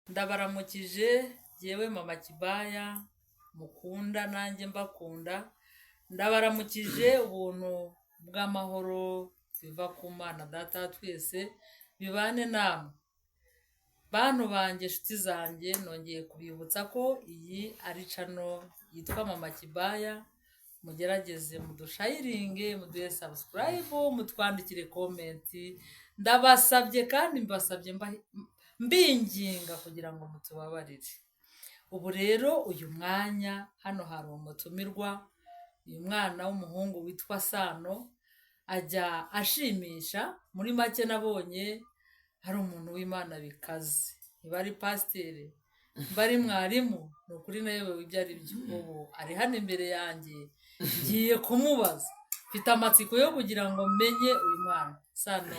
Ndabaramukije jyewe Mama Kibaya mukunda nanjye mbakunda, ndabaramukije ubuntu bw'amahoro biva ku Mana Data wa twese bibane namwe. Bantu banjye nshuti zanjye, nongeye kubibutsa ko iyi ari channel yitwa Mama Kibaya, mugerageze mudushayiringe, muduhe subscribe, mutwandikire comment, ndabasabye kandi mbasabye mbinginga kugira ngo mutubabarire. Ubu rero uyu mwanya hano hari umutumirwa, uyu mwana w'umuhungu witwa Sano, ajya ashimisha, muri make nabonye hari umuntu w'Imana bikaze, niba ari pasiteri, niba ari mwarimu, ni ukuri nayobewe ibyo ari byo. Ubu ari hano imbere yanjye, ngiye kumubaza, mfite amatsiko yo kugira ngo menye uyu mwana. Sano,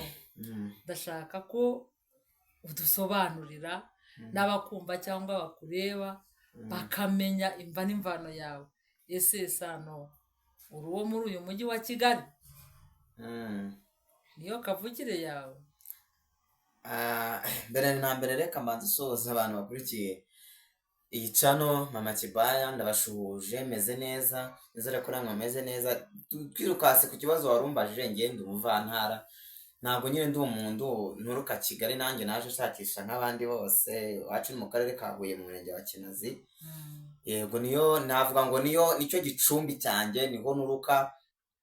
ndashaka ko udusobanurira n'abakumva cyangwa bakureba bakamenya imva n'imvano yawe. Ese Sano, uri uwo muri uyu mujyi wa Kigali? Niyo kavukire yawe? Mbere na mbere reka mbanze usoza abantu bakurikiye iyi channel Mama Kibaya, ndabashuhuje, meze neza, nizere ko namwe meze neza. Twirukase ku kibazo warumbajije, ngewe ndi umuvantara, ntabwo nyine ndi umuntu nturuka Kigali, nanjye naje nshakisha nk'abandi bose. Iwacu ni mu karere ka Huye, mu murenge wa Kinazi. Yego, niyo navuga ngo niyo nicyo gicumbi cyanjye, niho nturuka.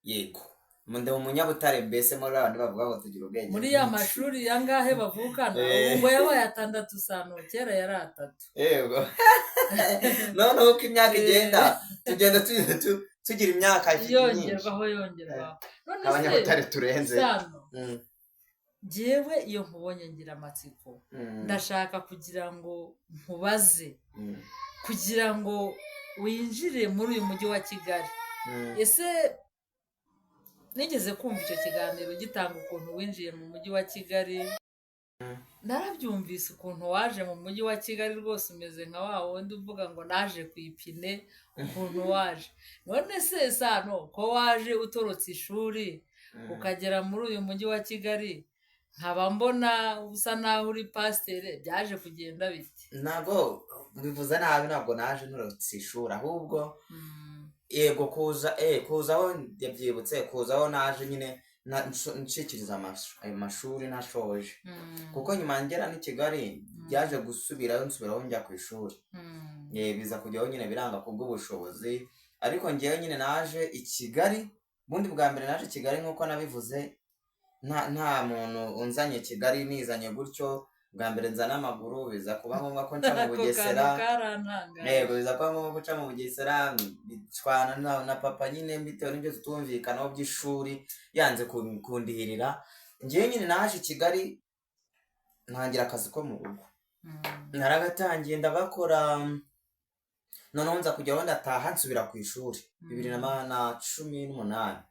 Yego, ndi umunyabutare, mbese muri babandi bavuga ngo tugira ubwenge Muri ya bwinshi. mashuri yangahe bavukana? Ubu ngo yabaye atandatu Sano, kera yari atatu. Yego, noneho uko imyaka igenda tugenda tugira imyaka myinshi. Yongerwaho, yongerwaho. None se Abanyabutare turenze. Sano, njyewe iyo nkubonye ngira amatsiko, ndashaka kugira ngo nkubaze, kugira ngo winjire muri uyu mujyi wa Kigali, ese nigeze kumva icyo kiganiro gitanga ukuntu winjiye mu mujyi wa Kigali, narabyumvise ukuntu waje mu mujyi wa Kigali, rwose umeze nka wa wundi uvuga ngo naje ku ipine, ukuntu waje. None se Sano, ko waje utorotse ishuri, ukagera muri uyu mujyi wa Kigali, nkaba mbona usa naho uri pasiteri, byaje kugenda bite? Ntabwo bivuze nabi, ntabwo naje nturutse ishuri, ahubwo yego, kuza kuzaho ndabyibutse, kuzaho naje nyine nshikiriza ayo mashuri ntashoje, kuko nyuma ngera n'i Kigali byaje gusubirayo, nsubiraho njya ku ishuri. Biza kujyaho nyine biranga kubw'ubushobozi, ariko ngewe nyine naje i Kigali ubundi bwa mbere naje i Kigali nk'uko nabivuze, nta muntu unzanye Kigali, nizanye gutyo. Bwa mbere nza n'amaguru, biza kuba ngombwa ko nca mu Ako kantu Bugesera. karantangaje. Yego, biza kuba ngombwa ko nca mu Bugesera, bitwana na papa nyine bitewe n'ibyo tutumvikanaho by'ishuri, yanze kundihirira. Ngewe nyine naje i Kigali ntangira akazi ko mu rugo. Naragatangiye ndagakora, noneho nza kujyaho ndataha, nsubira ku ishuri bibiri na cumi n'umunani.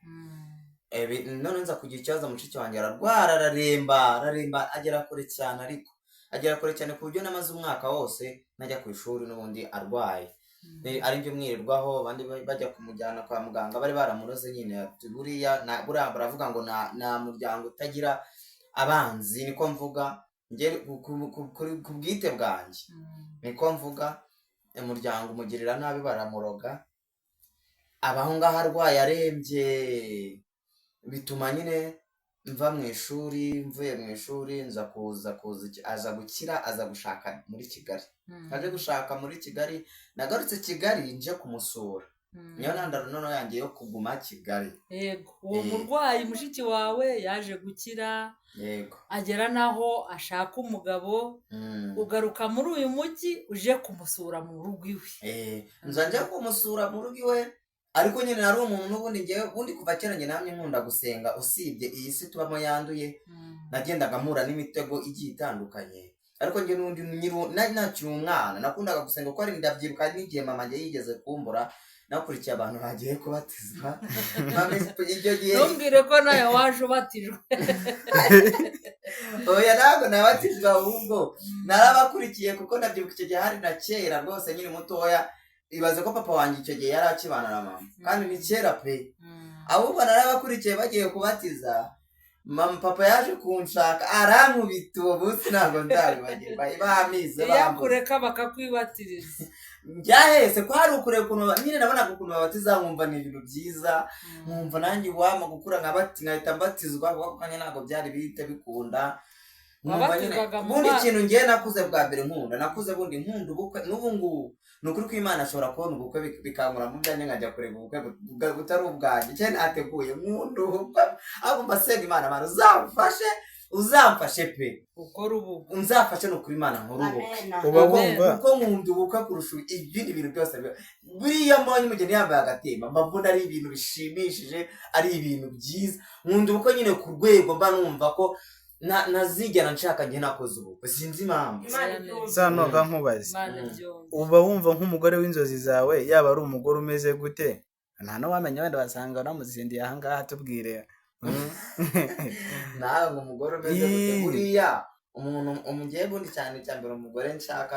Noneho nza kugira ikibazo, mushiki wanjye ararwara, araremba, araremba agera kure cyane, ariko agera kure cyane ku buryo namaze umwaka wose ntajya ku ishuri n'ubundi arwaye. Ari byo mwirirwaho, abandi bajya kumujyana kwa muganga, bari baramuroze nyine. Ati buriya buriya baravuga ngo nta muryango utagira abanzi, niko mvuga njye ku bwite bwanjye, niko mvuga. Umuryango umugirira nabi, baramuroga, abaho ngaho arwaye arembye, bituma nyine mva mu ishuri. Mvuye mu ishuri nza kuza aza gukira, aza gushaka muri Kigali. Aje gushaka muri Kigali, nagarutse Kigali nje kumusura, niyo ntandaro noneho yanjye yo kuguma Kigali. Yego, uwo murwayi mushiki wawe yaje gukira, agera n'aho ashaka umugabo, ugaruka muri uyu mujyi uje kumusura mu rugo iwe. Nza njya kumusura mu rugo iwe, ariko nyine nari umuntu n'ubundi ngewe ubundi kuva kera njye namye nkunda gusenga, usibye iyi si tubamo yanduye, nagendaga mpura n'imitego igiye itandukanye, ariko njye n'ubundi nari nakiri umwana nakundaga gusenga, kuko ari ndabyibuka n'igihe mama njye yigeze kumbura nakurikiye abantu bagiye kubatizwa. Mama icyo gihe Ntumbwire ko nawe waje ubatijwe. Oya, ntabwo nabatijwe, ahubwo narabakurikiye, kuko ndabyibuka icyo gihe hari na kera rwose nkiri mutoya. Ibaze ko papa wanjye icyo gihe yari akibana na mama, kandi ni kera pe. Ahubwo narabakurikiye bagiye kubatiza. Mama papa yaje kunshaka arankubita, uwo munsi ntabwo nzabibagirwa, bamize Iyo bambuze. Akureka bakakwibatiriza. Byahese ko hari ukureba ukuntu nyine nabonaga ukuntu babatiza, nkumva ni ibintu byiza, nkumva nanjye wama gukura nkahita mbatizwa, kuko ako kanya ntabwo byari bihita bikunda. Nkumva nyine Wabatizwaga mu ubundi mazi? Ikintu ngewe nakuze bwa mbere nkunda, nakuze bundi nkunda ubukwe. N'ubu ngubu ni ukuri ko Imana ashobora kubona ubukwe bikankura mu byanjye, nkajya kureba ubukwe butari ubwanjye cyane nateguye. Nkunda ubukwe, ahubwo mbasenga Imana, Imana uzamfashe, uzamfashe pe. Ukora ubukwe. Nzafashe, ni ukuri Imana, nkore ubukwe. Uba Amen. wumva Kuko nkunda ubukwe kurusha ibindi bintu byose. Buriya mbonye umugeni yambaye agatemba, mba mbona ari ibintu bishimishije, ari ibintu byiza. Nkunda ubukwe nyine ku rwego mba numva ko ntazigera nshaka njye nakoze ubukwe, sinzi impamvu. Imana ibyumve. Sanoga nkubaze. Imana ibyumve. Uba wumva nk'umugore w'inzozi zawe yaba ari umugore umeze gute? Nta n'uwamenya, wenda wasanga wanamuzindiye ahangaha, tubwire. Nawe ngo umugore umeze gute? Ii. Buriya umuntu umugiye bundi cyane cya mbere umugore nshaka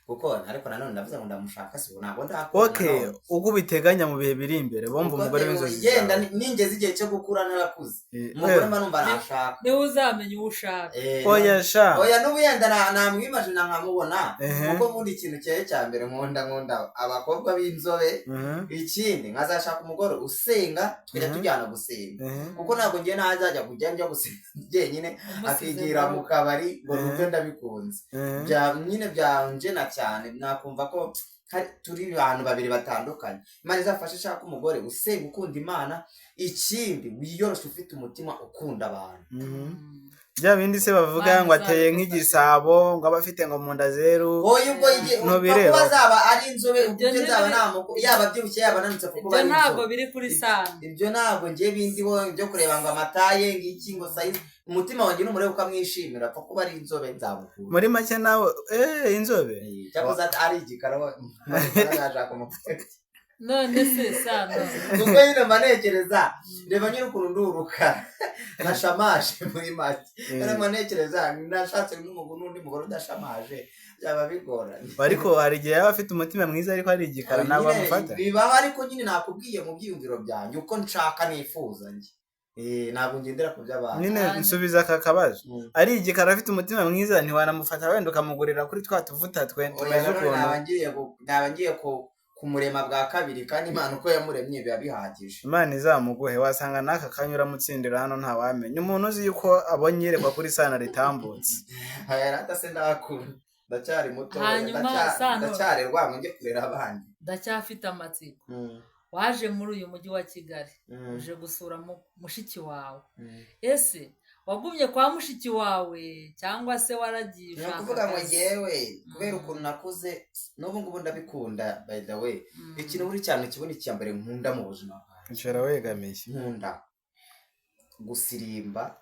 kuko ariko nanone ndavuze ngo ndamushaka, si ubu, ntabwo ndakunda Okay, nanone. Ubwo ubiteganya mu bihe biri imbere, bumva Kuko umugore w'inzozi yenda zawe. ningeze igihe cyo gukura narakuze, umugore mba numva nashaka. Niwe uzamenya uwo ushaka. Oya sha. Oya, n'ubu yenda namwimajina nkamubona. Ehe. Kuko ubundi ikintu cyawe cya mbere nkunda abakobwa b'inzobe. Ikindi nkazashaka umugore usenga, tukajya tujyana gusenga, kuko ntabwo ngiye ntazajya kujya njya gusenga jyenyine, Umusize akigira mu mu kabari ngo numve ndabikunze. Bya nyine byanjena cyane, nakumva ko turi abantu babiri batandukanye. Imana izafashe ishaka umugore usenga, ukunda Imana, ikindi wiyoroshe, ufite umutima ukunda abantu. Bya bindi se bavuga Imana ngo ateye izabigufashe. nk'igisabo, ngo aba afite ngo mu nda zeru. Oya, ubwo igihe Ntubireba. kuba azaba ari inzobe, Ibyo ubwo nzaba namuko yaba abyibushye yaba ananutse, kuko Ibyo ari ntabwo inzobe. biri kuri Sano. Ibyo ntabwo ngiye bindi bo byo kureba ngo amataye ngiki ngo size, umutima wanjye n'umurebe ukamwishimira, apfa kuba ari inzobe nzamukunda. Muri make nawe inzobe. Cyangwa se ari igikara nashaka umugore. None se Sano, Kuko nyine mba ntekereza, reba nyine ukuntu nduruka nashamaje muri make. Rero mba ntekereza nashatse n'undi mugore udashamaje byaba bigoranye. Ariko hari igihe yaba afite umutima mwiza ariko ari igikara, ntabwo Nyine amufata. Bibaho, ariko nyine nakubwiye mu byiyumviro byanjye uko nshaka nifuza njye. Ntabwo ngendera ku by'abantu. Nyine nsubiza aka kabazo. Ari igikara afite umutima mwiza, ntiwanamufata wenda ukamugurira kuri twa tuvuta twe Oya, tumeze nanone ukuntu? naba ngiye kumurema bwa kabiri, kandi Imana uko yamuremye biba bihagije. Imana izamuguhe, wasanga n'aka kanya uramutsindira hano, ntawamenya. Umuntu uzi yuko abonye yerekwa kuri Sano ritambutse. Aya rata se ndakura, ndacyari muto. Hanyuma, Sano. Ndacyarerwa ngo njye kurera abandi. Ndacyafite amatsiko. Waje muri uyu mujyi wa Kigali uje gusura mushiki wawe. Ese wagumye kwa mushiki wawe cyangwa se waragiye Ni ushaka ukuvuga ngo akazi? ngewe kubera ukuntu nakuze, n'ubu ngubu ndabikunda by the way. Ikintu buri cyane kibona icya mbere nkunda mu buzima bwanjye, Icara wegamiye. nkunda gusirimba,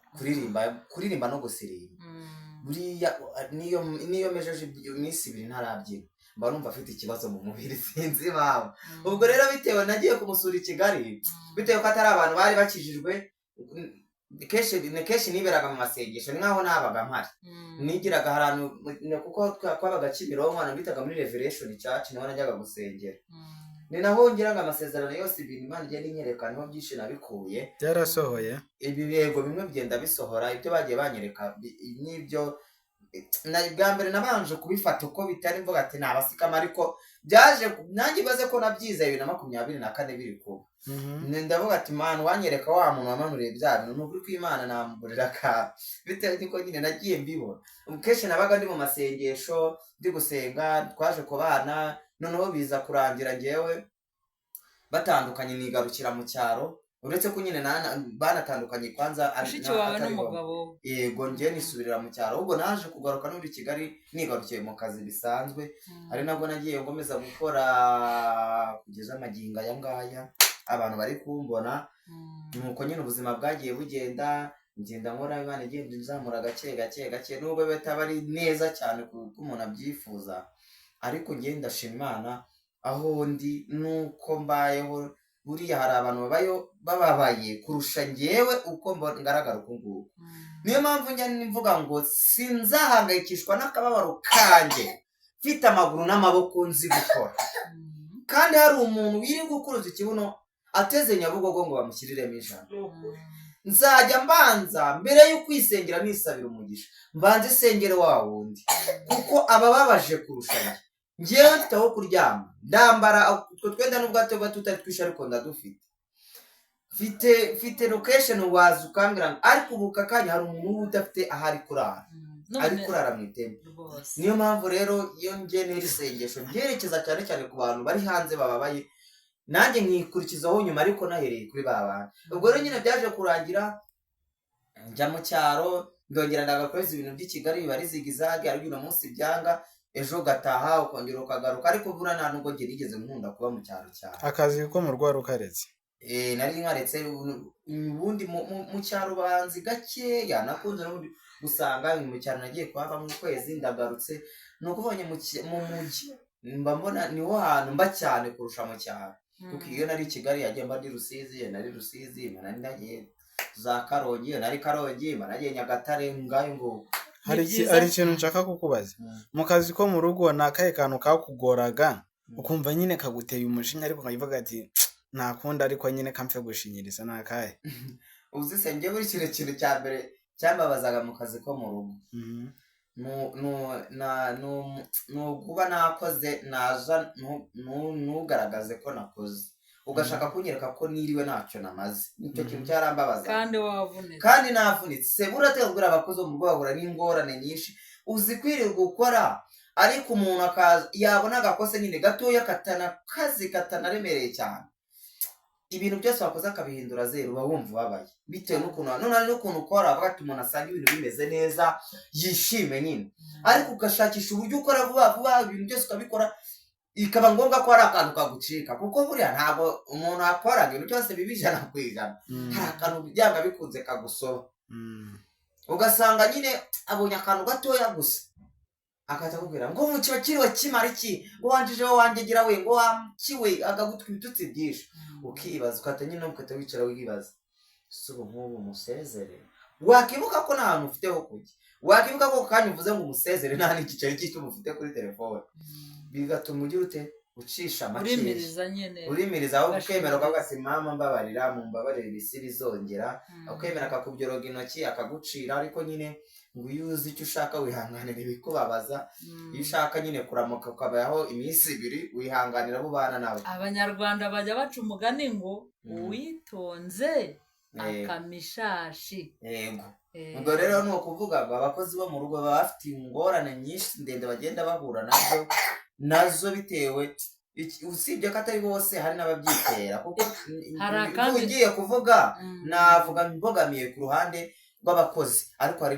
kuririmba no gusirimba. Buriya niyo mejeje iminsi 2 ntarabyina, mba numva afite ikibazo mu mubiri, sinzi impamvu. Ubwo rero bitewe nagiye kumusura i Kigali, bitewe ko atari abantu bari bakijijwe, kenshi ni kenshi niberaga mu masengesho, ni nkaho nabaga mpari. Nigiraga ahantu kuko twabaga Kimironko, ahantu bitaga muri Revelation Church, niho najyaga gusengera. Ni naho ngiraga amasezerano yose, ibintu Imana igenda inyereka, niho byinshi nabikuye. Byarasohoye. Ibi yego, bimwe bigenda bisohora ibyo bagiye banyereka n'ibyo bwa mbere nabanje kubifata uko bitari, mvuga ati ni abasikama, ariko byaje nanjye ibaze ko nabyize 2024 biri kuba. Ndavuga ati Mana, wanyereka wa muntu wamanuriye bya bintu, ni ukuri kw'Imana namugurira akantu, bitewe n'uko nyine nagiye mbibona. Kenshi nabaga ndi mu masengesho, ndi gusenga. Twaje kubana, noneho biza kurangira ngewe batandukanye, nigarukira mu cyaro, uretse ko nyine banatandukanye kwanza Mushiki wawe atari bo. n'umugabo we. Yego, njye nisubirira mu cyaro. Ahubwo naje kugaruka no muri Kigali nigarukiye mu kazi bisanzwe, ari nabwo nagiye ngomeza gukora kugeza amagingo aya ngaya abantu bari kumbona. Nuko nyine ubuzima bwagiye bugenda, ngenda nkora, Imana igenda inzamura gake gake gake, nubwo bitaba ari neza cyane kuko umuntu abyifuza, ariko njye ndashima Imana aho ndi nuko mbayeho. Buriya hari abantu babayo bababaye kurusha njyewe uko ngaragara uku nguku. Niyo mpamvu njya mvuga ngo sinzahangayikishwa n'akababaro kanjye mfite amaguru n'amaboko nzi gukora, kandi hari umuntu wirirwa ukuruza ikibuno ateze Nyabugogo ngo bamushyiriremo 100. Ni ukuri. Nzajya mbanza mbere yo kwisengera nisabira umugisha, mbanze isengere wa wundi, kuko abababaje kurusha njye. Njyewe mfite aho kuryama, ndambara utwo twenda nubwo tuba tutari twinshi ariko ndadufite, mfite location waza ukambwira ngo, ariko ubu aka kanya hari umuntu uba udafite aho ari kurara, ari None kurara mu iteme. Rwose. Niyo mpamvu rero iyo ngiye n'iri sengesho ryerekeza cyane cyane ku bantu bari hanze bababaye, nanjye nkikurikizaho nyuma, ariko nahereye kuri ba bantu. Ubwo rero nyine byaje kurangira njya mu cyaro, ndongera ndagakomeza ibintu by'i Kigali biba ari zigizage, ariko uno munsi byanga, ejo ugataha ukongera ukagaruka. Ariko buriya nta nubwo njye nigeze nkunda kuba mu cyaro cyane. Akazi ko mu rugo wari ukaretse? Nari nkaretse. Ubundi mu cyaro banzi gakeya, nakunze n'ubundi gusanga mu cyaro nagiye kuhava mu kwezi ndagarutse. Ni ukuvuga ngo mu mujyi mba mbona niho hantu mba cyane kurusha mu cyaro, kuko iyo nari i Kigali yagiye mba ndi Rusizi, iyo nari Rusizi mba nari nagiye za Karongi, iyo nari Karongi mba nagiye Nyagatare, ngayo nguko. Hari Ni byiza hari ikintu nshaka kukubaza. Mu kazi ko mu rugo ni akahe kantu kakugoraga, ukumva nyine kaguteye umujinya, ariko ukavuga ati ntakunda, ariko nyine kamfe gushinyiriza, ni akahe? Uzi se, njye buri kintu cya mbere cyambabazaga mu kazi ko mu rugo ni ukuba nakoze, naza ntugaragaze ko nakoze, ugashaka kunyereka ko niriwe ntacyo namaze. Nicyo kintu cyarambabaza. Kandi wavunitse. Kandi navunitse. Se burategura abakozi bo mu rugo bahura n'ingorane nyinshi. Uzi kwirirwa ukora, ariko umuntu akaza yabona agakosa nyine gatoya katanakazi katanaremereye cyane, ibintu byose wakoze akabihindura zeru. Uba wumva ubabaye bitewe n'ukuntu none hari n'ukuntu ukora avuga ati umuntu asanga ibintu bimeze neza yishime nyine, ariko ugashakisha uburyo ukora vuba vuba, ibintu byose ukabikora, bikaba ngombwa ko hari akantu kagucika, kuko buriya ntabwo umuntu akora ibintu byose biba 100%. Hari akantu byanga bikunze kagusoba, ugasanga nyine abonye akantu gatoya gusa akahita akubwira ngo mu kiba kiriwe kimara iki, ngo wanjijeho wangegira we, ngo wakiwe, akagutwa ibitutsi byinshi. Ukibaza, ugahita nyine ugahita wicara wibaza, si ubu nk'ubu musezere? Wakibuka ko nta hantu ufite ho kujya, wakibuka ko kanya uvuze ngo umusezere nta n'igiceri cy'icumi ufite kuri telefone, bigatuma ugira ute? Ucisha makeya. Urimiriza nyine. Urimiriza aho, Ugashimiriza. ukemera ukavuga ati mama mbabarira, mumbabarire, ibisi bizongera. Ukemera akakubyoroga intoki akagucira, ariko nyine ngo iyo uzi icyo ushaka wihanganira ibikubabaza. Iyo ushaka nyine kuramuka ukabaho iminsi ibiri, wihanganira abo ubana nabo. Abanyarwanda bajya baca umugani ngo uwitonze akamishashi. Yego. Ubwo rero ni ukuvuga ngo abakozi bo mu rugo baba bafite ingorane nyinshi ndende bagenda bahura nazo bitewe usibye ko atari bose, hari n'ababyitera, kuko Hari akandi- ugiye kuvuga navuga mbogamiye ku ruhande rw'abakozi, ariko hari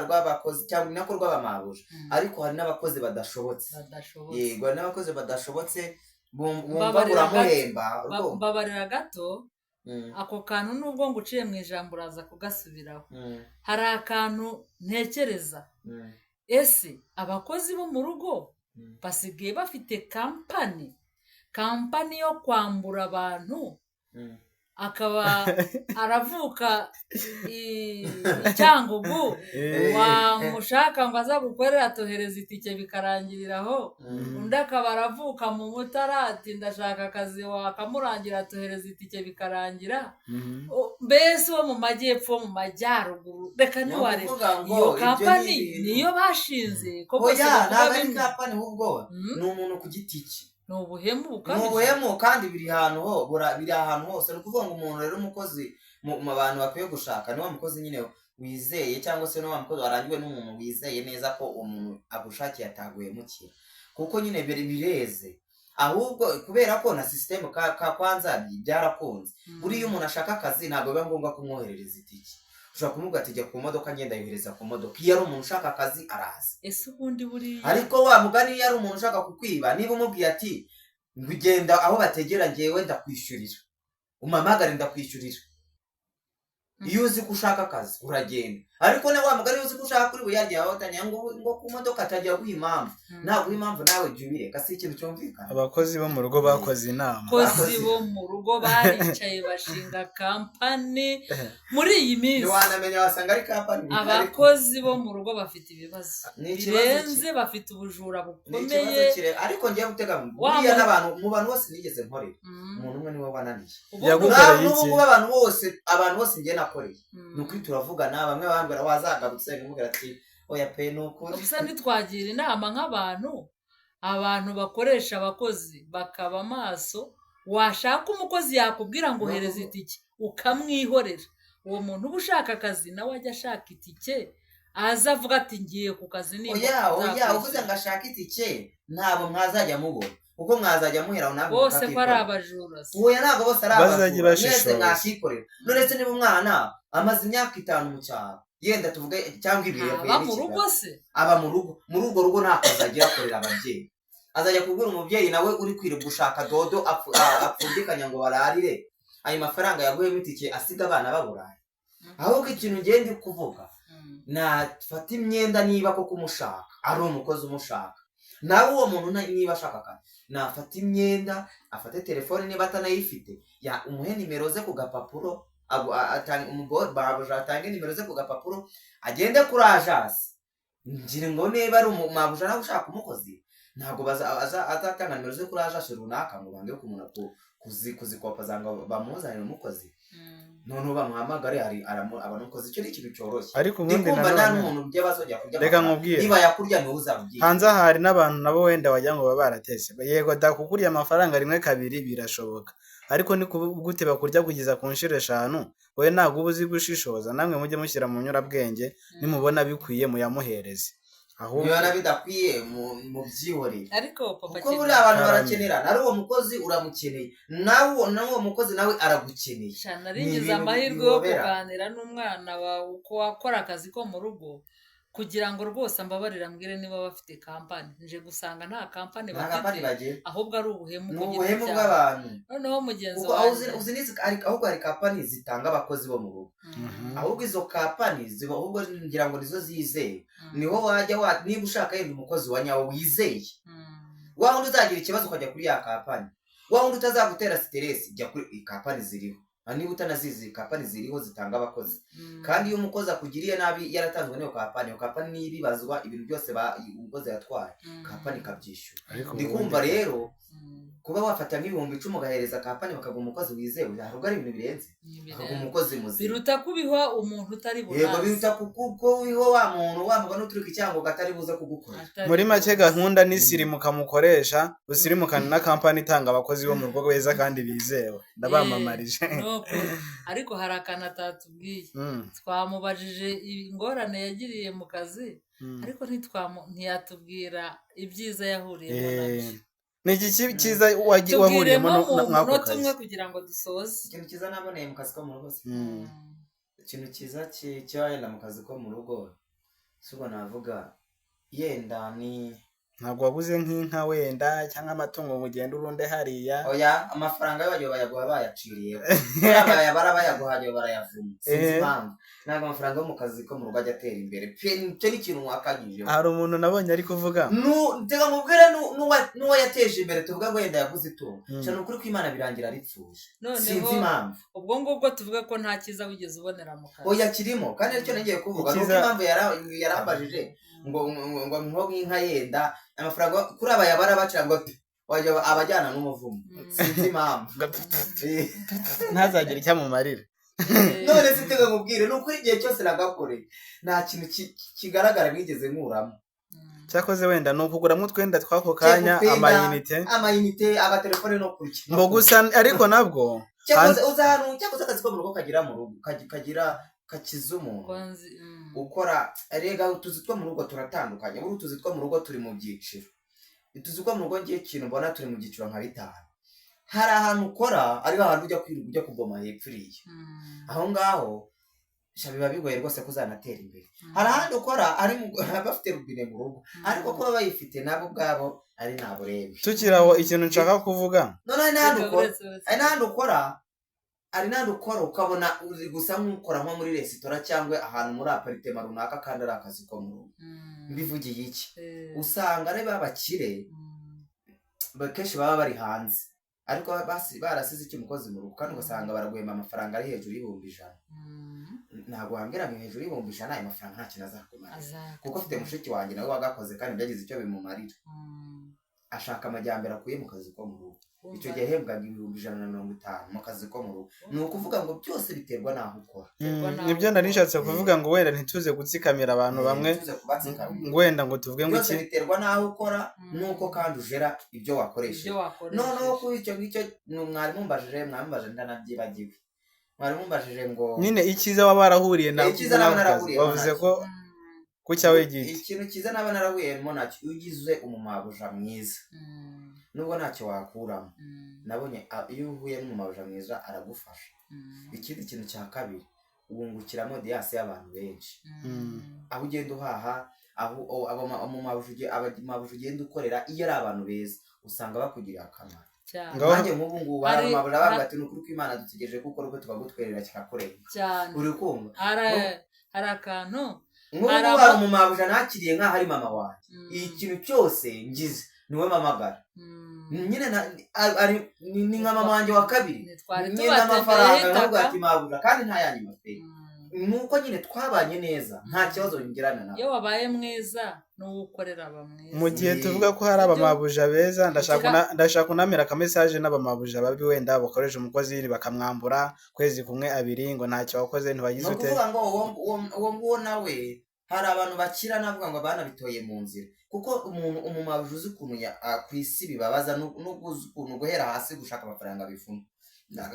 rw'abakozi cyangwa nako rw'abamabuja, ariko hari n'abakozi badashobotse. Badashobotse. Yego, hari n'abakozi badashobotse bumva Mbabarira gato. uramuhemba urumva? Mbabarira gato. Ako kantu nubwo nguciye mu ijambo uraza kugasubiraho. Hari akantu ntekereza. Ese abakozi bo mu rugo basigaye bafite kampani yo kwambura abantu? Akaba aravuka i Cyangugu, wamushaka ngo aza gukorera atohereza itike bikarangirira aho. Undi akaba aravuka mu Mutara, ati ndashaka akazi, wakamurangira atohereza itike bikarangira. Mbese wo mu majyepfo, mu majyaruguru, reka Ni ntiwareba ukuvuga ngo iyo ibyo ni kampani ibintu- niyo bashinze ko bose Oya, bavuga ntabwo ari bimwe. kampani, ahubwo ni umuntu ku giti cye. Ni ubuhemu Ni bukabije. ubuhemu, kandi biri ahantu ho biri ahantu hose. Ni ukuvuga ngo umuntu rero, umukozi mu bantu bakwiye gushaka ni wa mukozi nyine wizeye, cyangwa se ni wa mukozi warangiwe n'umuntu wizeye neza ko uwo muntu agushakiye ataguhemukira, kuko nyine bireze. Ahubwo kubera ko na sisitemu ka kwanza byarakunze, buriya umuntu ashaka akazi ntabwo biba ngombwa kumwoherereza itike. Ushobora kumubwira ati jya ku modoka, ngenda yohereza ku modoka. Iyo ari umuntu ushaka akazi araza. Ese ubundi buriya Ariko wa mugani, iyo ari umuntu ushaka kukwiba, niba umubwiye ati ngugenda aho bategera, ngewe ndakwishyurira, umpamagare ndakwishyurira, iyo uzi ko ushaka akazi uragenda. Ariko na wa mugani uzi ko ushaka kuri buyarye yawe watangira ngo ku modoka atangira guha impamvu, naguha impamvu nawe jya ubireka, si ikintu cyumvikana. Abakozi bo mu rugo bakoze inama. Abakozi bo mu rugo baricaye bashinga kampani muri iyi minsi. Ntiwanamenya, wasanga ari kampani. Abakozi bo mu rugo bafite ibibazo Ni ikibazo birenze, bafite ubujura Ni ikibazo bukomeye. Ariko ngiye gutega Wa buriya n'abantu, mu bantu bose nigeze nkorera, umuntu umwe niwe wananiye. Yagukoreye N'ubu iki? ngubu abantu bose ngiye nakoreye, ni ukuri turavugana, bamwe bambwira wazagarutse, nkamubwira ati oya pe, ni ukuri. Gusa ntitwagira inama nk'abantu, abantu bakoresha abakozi bakaba maso. Washaka umukozi yakubwira ngo hereza itike, ukamwihorera. Uwo muntu uba ushaka akazi nawe ajya ashaka itike, aza avuga ati ngiye ku kazi nimba Oya, oya, nzakwishyura. uvuze ngo ashake itike, ntabwo mwazajya mubona kuko mwazajya muhera aho ntabwo Bose ko ari mukakikorera. abajura se? Oya, ntabwo bose ari Bazajye abajura, mwese bashishoza. mwakikorera. None se niba umwana amaze imyaka 5 mu cyaro, yenda tuvuge cyangwa 2, yavuye Aba n'i mu Kigali. rugo se? Aba mu rugo, muri urwo rugo nta kazi agira, akorera ababyeyi. Azajya kubwira umubyeyi nawe uri kwirirwa gushaka dodo apfundikanya ngo bararire ayo mafaranga yaguhemo itike, asiga abana baburaye. Ahubwo ikintu ngenda ndi kuvuga, nafata imyenda, niba koko umushaka ari umukozi umushaka, nawe uwo muntu niba ashaka akazi, nafata imyenda, afate telefone, niba atanayifite ya umuhe nimero ze ku gapapuro, babuja atange nimero ze ku gapapuro, agende kuri agence. Ngira ngo niba ari mabuja nawe ushaka umukozi, ntabwo azatanga nimero ze kuri agence runaka ngo bange kumuna kuzikopa ngo bamuzanire umukozi, noneho bamuhamagare abona umukozi. Icyo ni ikintu cyoroshye. Ariko Ndi ubundi kumva nta nanone n'umuntu ujya bazongera kurya Reka amafaranga. nkubwire. Niba yakurya niwe uzabyiga. Hanze aha hari n'abantu nabo wenda wagira ngo baba baratese. Yego da, kukurya amafaranga rimwe kabiri birashoboka, ariko ni gute bakurya kugeza ku nshuro 5? Wowe ntabwo uba uzi gushishoza. Namwe mujye mushyira mu nyurabwenge, nimubona bikwiye muyamuhereze. Ahubwo Niba bidakwiye mubyihorere. Ariko papa Kuko buriya abantu Karame. barakenera, nawe uwo mukozi uramukeneye, nawe uwo mukozi nawe aragukeneye. Sha, Ni narigize ibintu amahirwe yo bihobera. kuganira n'umwana wawe uko wakora akazi ko mu rugo, kugira ngo rwose ambabarire ambwire niba bafite kampani. Nje gusanga nta kampani Nta kampani bafite, bagira. ahubwo ari ubuhemu Ni ku giti ubuhemu cyabo. bw'abantu. Noneho mugenzi Kuko aho wanjye ahubwo hari kampani zitanga abakozi bo mu rugo. Ahubwo izo kampani ziba, ahubwo ngira ngo nizo zizeye, niho wajya niba ushaka yenda umukozi wa nyawo wizeye, wa wundi uzagira ikibazo ukajya kuri ya kampani, wa wundi utazagutera stress, jya kuri iyi kampani ziriho. Niba utanazizi, kampani ziriho zitanga abakozi. Kandi iyo umukozi akugiriye nabi yaratanzwe n'iyo kampani, iyo kampani niyo ibibazwa ibintu byose umukozi yatwaye, kampani ikabyishyura. Ariko Ndi ubundi kumva rero kuba wafata nk'10,000 ugahereza kampani bakaguha umukozi wizewe, ntabwo ari ibintu birenze, bakaguha umukozi muzima. Biruta kubiha umuntu utari Yego, bunazi. biruta kuko wiho wa muntu wa mugani uturika icyango katari buze kugukorera. Atari Muri make, bunazi. gahunda ni sirimuka mukoresha, usirimukana na kampani itanga abakozi bo mu rugo beza kandi bizewe. Ndabamamarije. Nuko ariko hari akantu atatubwiye. Twamubajije ingorane yagiriye mu kazi, ariko ntiyatubwira ibyiza yahuriyemo nabyo. Ni iki cyiza wahuriyemo Tubwiremo mu mw'ako munota kazi? umwe kugira ngo dusoze. Ikintu cyiza naboneye mu kazi ko mu rugo se? Ikintu cyiza kiba yenda mu kazi ko mu rugo, si ubwo navuga yenda ni Ntabwo wabuze nk'inka wenda cyangwa amatungo ngo ugende urunde hariya? Oya, amafaranga yo bagiye bayaguha bayaciriye, buriya bayabara bayaguhaye barayavuma, sinzi impamvu. Ntabwo amafaranga yo mu kazi ko mu rugo ajya atera imbere pe, icyo ni ikintu wakanyujeho. Hari umuntu nabonye ari kuvuga. Tega mubwire, n'uwo yateje imbere, tuvuga ngo wenda yaguze itungo, cyane ukuri kw'Imana birangira ripfuye. Noneho Sinzi impamvu. ubwo ngubwo tuvuge ko nta cyiza wigeze ubonera mu kazi? Oya, kirimo, kandi aricyo ngiye kuvuga ni uko impamvu yarambajije ngo nko nk'inka yenda amafaranga kuri aba yabara bacira ngo wajya abajyana n'umuvumo, sinzi impamvu. Ntazagire icyo amumarira. None se tega nkubwire, ni ukuri igihe cyose nagakoreye nta kintu kigaragara nigeze nkuramo. Cyakoze wenda ni ukuguramo utwenda tw'ako kanya, Utwenda, amayinite. Amayinite, agatelefone no kurya. Ngo gusa ariko nabwo Cyakoze uza hano, cyakoze akazi ko mu rugo kagira mu rugo kagira kakiza umuntu ukora. Erega utuzi two mu rugo turatandukanye, buri utuzi two mu rugo turi mu byiciro. Utuzi two mu rugo ngiye ikintu mbona turi mu byiciro nka bitanu. Hari ahantu ukora ari ahantu ujya kwirirwa ujya kuvoma hepfo iriya, aho ngaho sha biba bigoye rwose ko uzanatera imbere. Hari ahandi ukora ari bafite robine mu rugo, ariko kuba bayifite nabo ubwabo ari ntaburebe. Tukiri aho, ikintu nshaka kuvuga Noneho hari n'ahandi ukora, hari n'ahandi ukora Hari n'ahandi ukora ukabona uri gusa nk'ukora nko muri resitora cyangwa ahantu muri aparitema runaka kandi ari akazi ko mu rugo. Mbivugiye iki? Usanga ari ba bakire kenshi baba bari hanze ariko barasize icyo umukozi mu rugo, kandi ugasanga baraguhemba amafaranga ari hejuru y'100,000. Ntabwo wambwira ngo hejuru y'100,000 ayo mafaranga nta kintu azakumarira, kuko afite mushiki wanjye nawe wagakoze kandi byagize icyo bimumarira. Ashaka amajyambere akuye mu kazi ko mu rugo. Icyo gihe yahembwaga 150,000 mu kazi ko mu rugo. Ni ukuvuga ngo byose biterwa n'aho ukora. Nibyo nari nishatse kuvuga, ngo wenda ntituze gutsikamira abantu bamwe, Tuze kubatsikamira. ngo wenda ngo tuvuge ngo Byose iki. biterwa n'aho ukora n'uko kandi ujera ibyo wakoresheje. Ibyo wakoresheje. Noneho kuri icyo ngicyo ni mwarimu mbajije, ndanabyibagiwe, mwarimu mbajije ngo Nyine icyiza waba warahuriye na Icyiza naba n'ako kazi. narahuriyemo Wavuze nacyo. ko ku cyawe giti. Ikintu cyiza naba narahuriyemo nacyo, iyo ugize umumabuja mwiza, nubwo ntacyo wakuramo, nabonye iyo uhuye n'umumabuja mwiza aragufasha. Ikindi kintu cya kabiri, wungukiramo diyasi y'abantu benshi. Aho ugenda uhaha, aho abamabuja ugenda ukorera, iyo ari abantu beza usanga bakugirira akamaro. Cyane. Nanjye nk'ubu ngubu hari amabuja bavuga ati ni ukuri kw'Imana dutegereje ko ukora uko tukagutwerera kikakurenga. Cyane. Uri kumva? Hari akantu Nk'ubu Hari ngubu hari umumabuja nakiriye nk'aho ari mama wanjye. Ikintu cyose ngize niwe mpamagara. Nyine ni nka mama wanjye wa kabiri. Ntitwari Nyine tubatembeyeho amafaranga nkavuga itaka. ati mabuja, kandi nta yanyuma pe. Nuko nyine twabanye neza, nta kibazo ngirana nawe. Iyo wabaye mwiza n'uwo ukorera aba mwiza. Mu gihe tuvuga ko hari abamabuja beza, ndashaka kunamira akamesaje n'abamabuja babi, wenda bakoresha umukozi bakamwambura kwezi kumwe, abiri, ngo ntacyo wakoze, Ni ntiwagize ute. ukuvuga ngo uwo nguwo nawe, hari abantu bakira navuga ngo banabitoye mu nzira, kuko umuntu umumabuja uzi ukuntu ku isi bibabaza, n'ubwo uzi ukuntu guhera hasi gushaka amafaranga bivuna,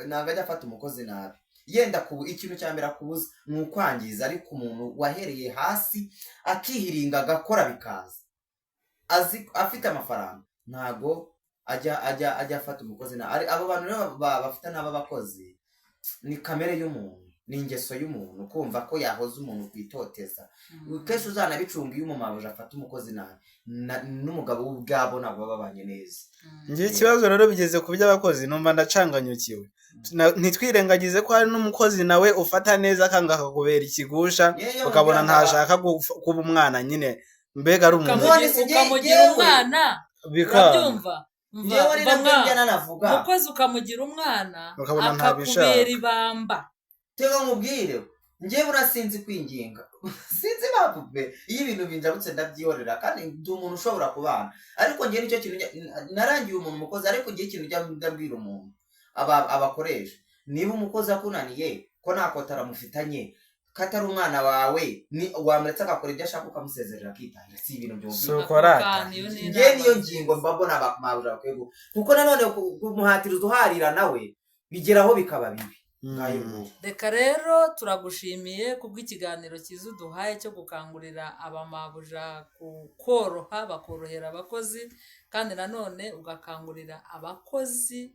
ntabwo ajya afata umukozi nabi. Yenda kubu ikintu cya mbere akubuza ni ukwangiza, ariko umuntu wahereye hasi akihiringa agakora bikaza azi afite amafaranga, ntago ajya afata umukozi nabi. Abo bantu rero bafite n'aba bakozi, ni kamere y'umuntu, ni ingeso y'umuntu kumva ko yahoza umuntu ku itoteza. Kenshi uzanabicunga, iyo umumabuja afata umukozi nabi n'umugabo we ubwabo ntabwo baba babanye neza. Ngiye ikibazo rero bigeze ku by'abakozi, numva ndacanganyukiwe. Ntitwirengagize ko hari n'umukozi nawe ufata neza akanga akakubera ikigusha, Yewe, ukabona mubwira ngo ntashaka kuba umwana nyine, mbega ari umuntu. None se Ukamugira njyewe- umwana. Bikanga. Urabyumva? Njyewe ni Mva nabyo mwa njya nanavuga. Umukozi ukamugira umwana, Ukabona ntabishaka. akakubera ibamba. Tega nkubwire, njyewe ura sinzi kwinginga, sinzi impamvu pe. Iyo ibintu binjarutse ndabyihorera, kandi ndi umuntu ushobora kubana, ariko njye nicyo kintu narangiye umuntu umukozi, ariko njye ikintu njya ndabwira umuntu abakoresha, niba umukozi akunaniye ko nta kotara mufitanye, ko atari umwana wawe, ni wamuretse agakora ibyo ashaka ukamusezerera akitahira, si ibintu byumvikana. Si ukorata. Ako kantu, iyo ni Njye inama niyo nziza. ngingo mba mbona abamabuja bakwiye kuko nanone kumuhatiriza uharira nawe bigeraho bikaba bibi. Ngayo nguko. Reka rero turagushimiye kubw'ikiganiro cyiza uduhaye cyo gukangurira abamabuja koroha, bakorohera abakozi, kandi nanone ugakangurira abakozi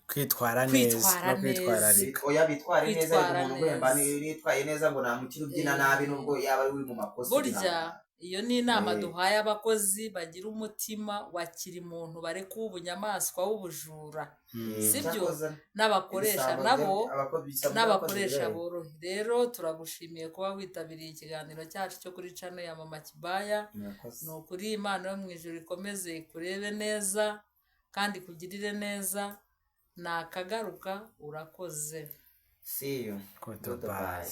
Kwitwara neza Kwitwara no kwitwararika. Oya, bitware neza, ariko Kwitwara umuntu uguhemba neza. nitwaye neza ngo namukire ubyina nabi nubwo yaba ari uri mu makosa. Burya iyo ni inama duhaye abakozi, bagira umutima wa kirimuntu, bareke uw'ubunyamaswa, w'ubujura. Sibyo? N'abakoresha nabo, n'abakoresha borohe. Rero turagushimiye kuba witabiriye ikiganiro cyacu cyo kuri channel ya Mama Kibaya. Ni ukuri Imana yo mu ijuru ikomeze ikurebe neza kandi ikugirire neza. Nakagaruka, urakoze. See you. Goodbye.